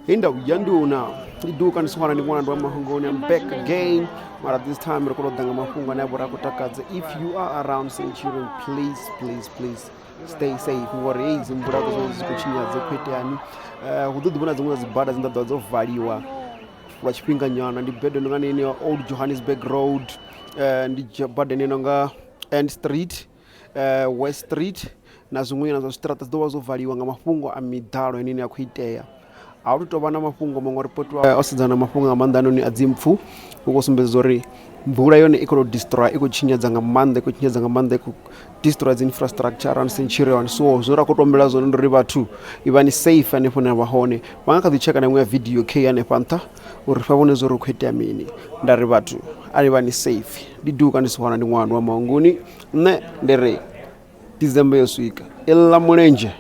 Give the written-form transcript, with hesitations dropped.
Hei ndau ya nduna ndi duka ndi siwana ndi ṅwana ndi wa mahungoni. I'm back again, mara this time ri khou tou ḓa nga mafhungo ane a vha uri a khou takadza. If you are around Centurion, please, please, please stay safe, ngori hei dzi mvula dzo dzi khou tshinyadza khou iteani. Hu ḓo ḓi vhona dziṅwe dza dzi bada dzine dza ḓovha dzo valiwa lwa tshifhinga nyana. Ndi bada ino nga nini ya Old Johannesburg Road, ndi bada ine nonga End Street, West Street na zwiṅwe nyana zwa zwiṱiraṱa zwi ḓo vha zwo valiwa nga mafhungo a miḓalo ine ya khou itea. A hu tou vha na mafhungo maṅwe ripotiwa o sedzana na mafhungo nga maanḓa anoni a dzimpfu, hu khou sumbedza uri mvula yone i khou tou destroy, i khou tshinyadza nga maanḓa, i khou tshinyadza nga maanḓa, i khou destroy dzi infrastructure around Centurion. So zwine ra khou to humbela zwone ndi uri vhathu ivhani safe hanefho hune na vha hone. Vha nga kha ḓi tsheka na iṅwe ya video key hanefha nṱha uri vha vhone zwa uri hu khou itea mini. Nda ri vhathu a ivhani safe. Ndi duka ndi siwana ndi ṅwana wa mahunguni, nṋe ndi ri December yo swika, i ḽa mulenzhe.